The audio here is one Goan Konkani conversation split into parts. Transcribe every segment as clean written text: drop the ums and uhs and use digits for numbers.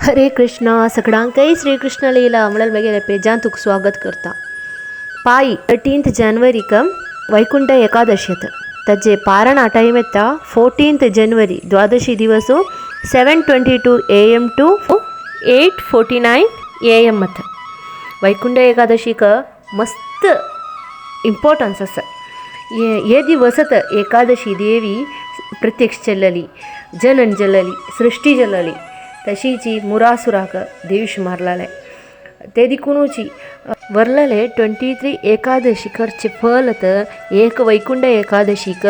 हरे कृष्णा सगळ्यांकय श्री कृष्ण लीला म्हणल मगेले पेजान तुका स्वागत करता. पाई 13 जनवरीक वैकुंठ एकादशी तज्जे पारणा टाइम येता 14 जनवरी द्वादशी दिवस 7:22 AM to 8:49 AM मत. वैकुंठ एकादशीक मस्त इम्पॉर्टन्स आसा. हे दिवसत एकादशी देवी प्रत्यक्ष चलली, जनन जलली, सृष्टी जलली, तशीची मुरासुराक देवीश मारलाले ते दिकुनूची वरलले 23 एकादशी करचे फलत एक वैकुंठ एकादशीक.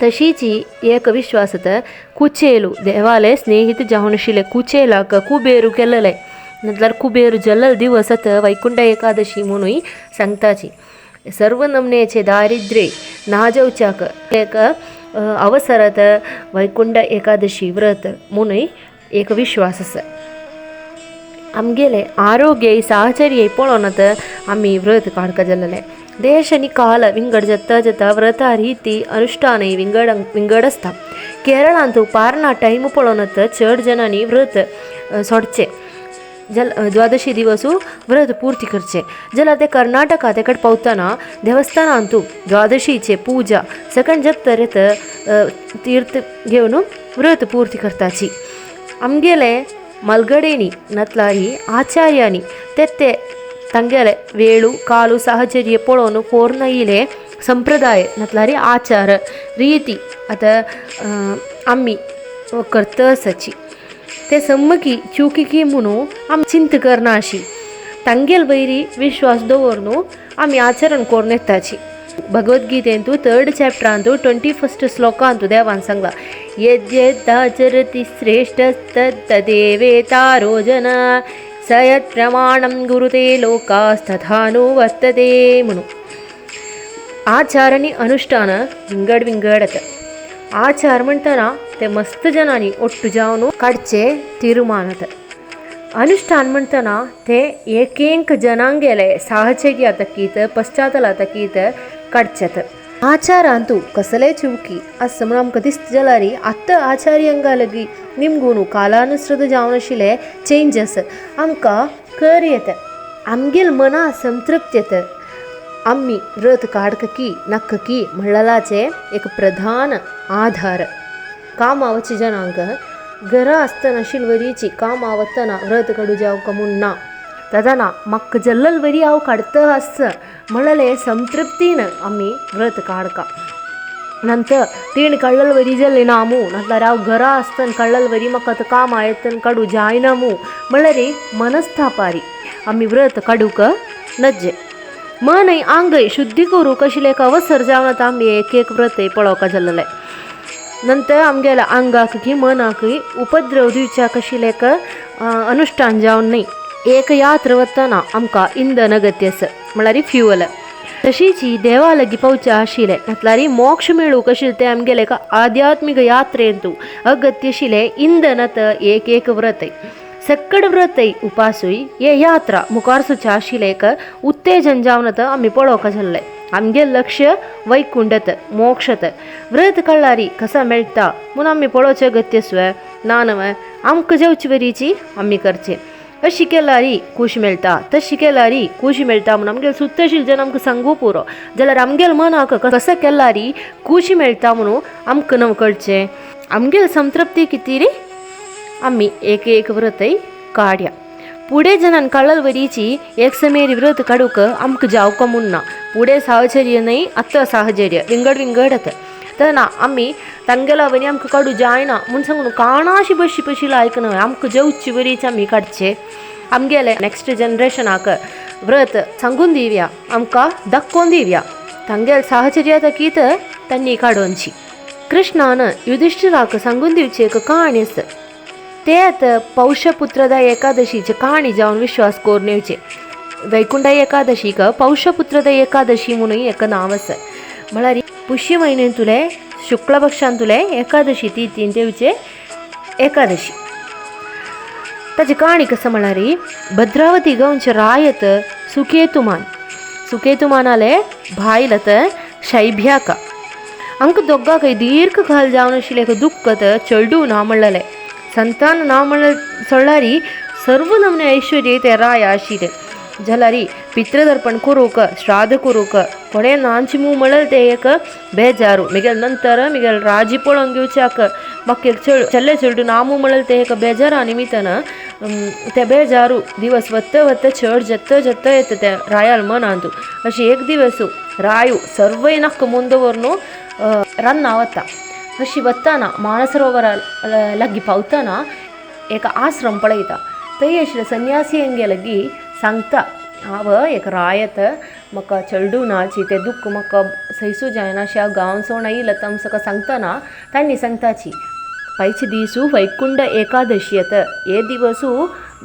तशीची एक विश्वासत कुचेलू देवाले स्नेहित जावनशिले कुचेलाक कुबेरू केलले नंतर कुबेरू जलल दिवसत वैकुंठ एकादशी म्हणून सांगताची. सर्व नमनेचे दारिद्र्य नाजवच्याक एक अवसरत वैकुंठ एकादशी व्रत म्हणून एक विश्वास आसा. आमगेले आरोग्य साहचर्य पळोवन आमी व्रत काडका जाल्ले. देश आनी काल विंगड जाता जाता व्रता रिती अनुष्ठानय विंगड विंगड आसता. केरळांत पारणा टायम पळोवन चड जणांनी व्रत सोडचे, जल द्वादशी दिवसू व्रत पूर्ती करचे. जाल्यार ते कर्नाटका तेकड पावतना देवस्थानांतू द्वादशीचे पूजा सकण जत्तरेत तीर्थ घेवन व्रत पूर्ती करताची. आमगेले मलगडेनी नतलारी आचार्यानी ते ते तांगेले वेळू कालू साहचर्य पळोवन कोर्नयिले संप्रदाय नतलारी आचार रीती आतां आमी करता आसाची. ते सम्मकी चुकीकी म्हणून आमी चिंत करना अशी तांगेल वयरी विश्वास दवरून आमी आचरण करून येताची. भगवद्गीतेंतू 3rd चॅप्टरांतू 21 श्लोकांतू देवान सांगला, यद्यदाचरति श्रेष्ठस्तद्देवेतारो जन स यत् प्रमाणं गुरुते लोकास्तथानुवर्तते म्हणून. आचार आनी अनुष्ठान विंगड विंगड आतां. आचार म्हणटना ते मस्त जणांनी ಒಟ್ಟು जावन काडचे तीर्मान आतां. अनुष्ठान म्हणटना ते एकेक जनांगेले साहचर्य तकीत पश्चातला तकीत काडचेत. आचारांतू कसले चुकी आसा म्हणून आमकां दिसता जाल्यार आतां आचार्यांगा लगी निमगून कालानुसृत जावन आशिल्ले चेंजस आमकां कर येता. आमगेल मना संतृप्त येता. आमी व्रत काडककी नक्ककी म्हणलाचे एक प्रधान आधार. कामावचे जनांक घरा आसतना शिलवरीची कामा वतना व्रत काडू जावका म्हूण ना, तदना म्हाका जल्लल वरी हांव काडता आसता म्हणले संतृप्तीन आमी व्रत काडका. नंतर तीण काडलल वरी जाल्ले ना मू नाल्यार हांव घरा आसतना काडलल वरी म्हाका आतां कामां येतना काडू जायना मू म्हणल्यार मनस्तापारी आमी व्रत काडूंक नज्जे. मन आंगय शुद्धी करूंक आशिल्लें एक अवसर जावन आतां आमी एक एक व्रत पळोवंक जाल्लें. नंतर आमगेल्या आंगाक की मनाकय उपद्रव दिवच्याक आशिल्लें एक अनुष्ठान जावन न्हय. एक यात्रा वतना आमकां इंधन अगत्य आसा म्हळ्यार फ्युअल. तशीच देवा लागीं पावचें आशिल्लें म्हटल्यार मोक्ष मेळूंक आशिल्लें तें आमगेलें एक आध्यात्मीक यात्रेंतू अगत्य आशिल्लें इंधन आतां एक एक व्रत. सक्कड व्रतय उपासूय हे यात्रा मुखार सुच्या आशिल्लें एक उत्तेजन जावन आतां आमी पळोवंक जाल्लें. आमगेलें लक्ष वैकुंठत मोक्षत. व्रत काडल्यार कसा मेळटा म्हूण आमी पळोवचें अगत्य आसवे ना न्हय. आमकां जेवचे वरीची आमी करचें. अशी केल्यार खूश मेळटा तशी केल्यार खूश मेळटा म्हूण आमगेलें सुत्तशील जन आमकां सांगू पुरो जाल्यार आमगेले मनाक कसो केल्यार खूश मेळटा म्हणून आमकां नव कळचें. आमगेले संतृप्ती कितें रे आमी एक एक व्रतय काडया. पुढे जनान काडल वरीची एक समेरी व्रत काडूंक आमकां जावका म्हूण ना. पुढे साहचर्य न्हय आतां साहचर्य विंगड विंगड आतां. तर ना आमी तांगेला वरी आमकां काडू जायना म्हूण सांगून काणाशी बशी बशी लायक न्हय. आमकां जेवचे वरीच आमी काडचे. आमगेले नेक्स्ट जनरेशनाक व्रत सांगून दिवया, आमकां दाखोवन दिवया, तांगेले साहचर्य तकीत तांणी काडोवची. कृष्णान युधिष्ठिराक सांगून दिवची एक काणी आसा. ते आतां पौषपुत्रदा एकादशीचे काणी जावन विश्वास करून येवचे. वैकुंठ एकादशीक पौषपुत्रदा एकादशी म्हणून एक नांव आसा. म्हळ्यार पुष्य म्हयन्यांतुले शुक्ल पक्षांतुले एकादशी ती तीन देवचे एकादशी. ताची काणी कसं म्हळ्यार भद्रावती गांवचे रायत सुकेतुमान सुकेतुमानाले भायलत शैभ्याका आमकां दोगांकय दीर्घ काल जावन आशिल्लें एक दुख्ख चेडूं ना म्हणलेलें. संतान ना म्हणल्यार सोडल्यार सर्व नमने ऐश्वर्य ते राय आशिल्ले जाल्यार पितृदर्पण करूंक श्राद्ध करूंक कोणे नांची मू म्हणल्यार ते एक बेजारू मिगेल नंतर मिगेल राजी पळोवन घेवच्याक म्हाका एक चेड चल्ले चेडूं नामू म्हणल्यार ते एक बेजारा निमित्तान ते बेजारू दिवस वत्त वत्त चड जत्त जत्त येता ते रायाल मनांतू. अशी एक दिवस रायू सर्वय नाक मुंद दवरून रान्ना वता. अशी वतना मानसरोवरा लागीं पावतना एक आश्रम पळयता. थंय आशिल्ले संन्यासी हेंगे लागीं सांगता हांव एक रायत म्हाका चेडूं नाची तें दुख्ख म्हाका सैसू जायना अशें हांव गांव सोडून आयला तमसका सांगतना तांणी सांगताची पायचे दिसू वैकुंठ एकादशी येता हे दिवसू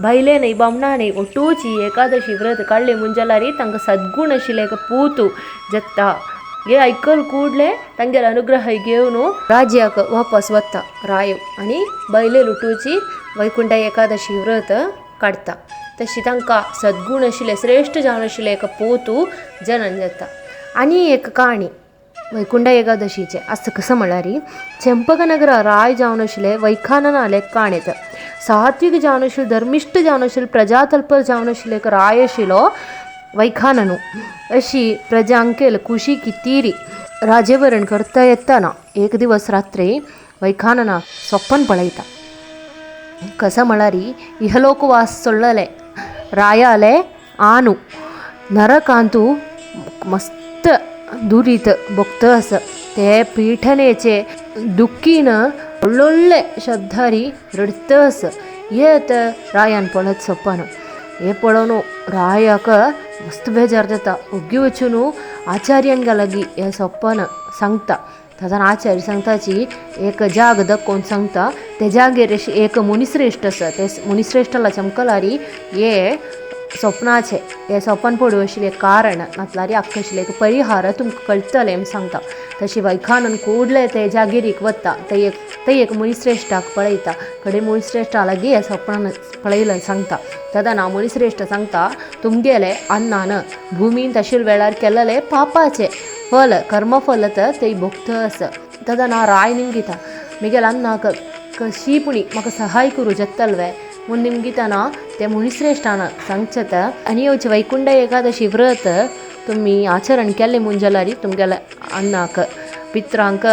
बायले न्हय बामणा न्हय ಒಟ್ಟೂಚಿ एकादशी व्रत काडले म्हूण जाल्यार तांकां सद्गूण आशिल्लें एक पूत जत्ता. हे आयकल ಕೂಡಲೇ तांगेले अनुग्रह घेवन राज्याक वापस वता राय आनी बायले लुटूची वैकुंठ एकादशी व्रत काडटा. तशी तांकां सद्गूण आशिल्लें श्रेश्ठ जावन आशिल्लें एक पोतू जनन जाता. आनी एक काणी वैकुंठ एकादशीचें आसा कसो म्हळ्यार चंपकनगर राय जावन आशिल्ले वैखाननाले काण येता. सात्विक जावन आशिल्लो धर्मिश्ट जावन आशिल्लो प्रजातल्पर जावन आशिल्लो एक राय आशिल्लो वैखाननु. अशी प्रजांकेल खुशी कितीरी राजेवरण करता येतना एक दिवस रात्री वैखानना स्वप्न पळयता. कसं म्हळ्यार इहलोकवास सोडलेले रायाले आनु नरकांतू मस्त दुरीत भोगत आसा ते पीठनेचे दुख्खीन व्हडले शब्दारी रडत आसा. येत रायान पळत सपन हे पळोवन रायाक मस्त बेजार जाता. ओग्गी वचून आचार्यांगा लागीं हें सपन सांगता. तातूंत आचार्य सांगताची एक जाग दाखोवन सांगता ते जागेर एक मुनिश्रेश्ठ आसा ते मुनिश्रेश्ठाला चमकलारी हे स्वप्नाचें हें सपन पडूं आशिल्लें कारण नातल्यार आख्खें आशिल्लें एक परिहार तुमकां कळटलें म्हूण सांगता. तशी वैखानन ಕೂಡಲೇ ते जागेरीक वता. थंय थंय एक मुनिश्रेश्ठाक पळयता. कडेन मुनिश्रेश्ठा लागीं हें सपन पळयलें सांगता. तेन्ना मुनिश्रेश्ठ सांगता तुमगेलें अन्नान भुमीन तशें वेळार केलेलें पापाचें फल कर्मफल तर ते भोगत आसा. तेन्ना राय निमगिता मिगेल अन्नाक कशी पुणी म्हाका सहाय करूं जातलें म्हूण निमगितना ते मुनिश्रेश्ठान सांगचें. आनी येवचें वैकुंठ एकादशी व्रत तुमी आचरण केलें म्हूण जाल्यार तुमगेले अन्नाक पित्रांक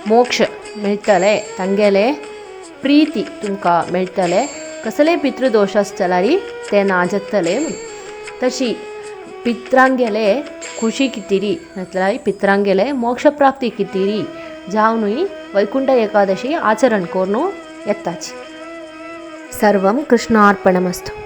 मोक्ष मेळटलें तांगेले प्रिती तुमकां मेळटलें कसलेय पितृदोश आसत जाल्यार ते ना जातले म्हूण. तशी पित्रांगेले खुशी कितिरी नातल्यार पित्रांगेले मोक्ष प्राप्ती कितिरी जावनूय वैकुंठ एकादशी आचरण करून येताची. सर्वं कृष्णार्पणमस्तु.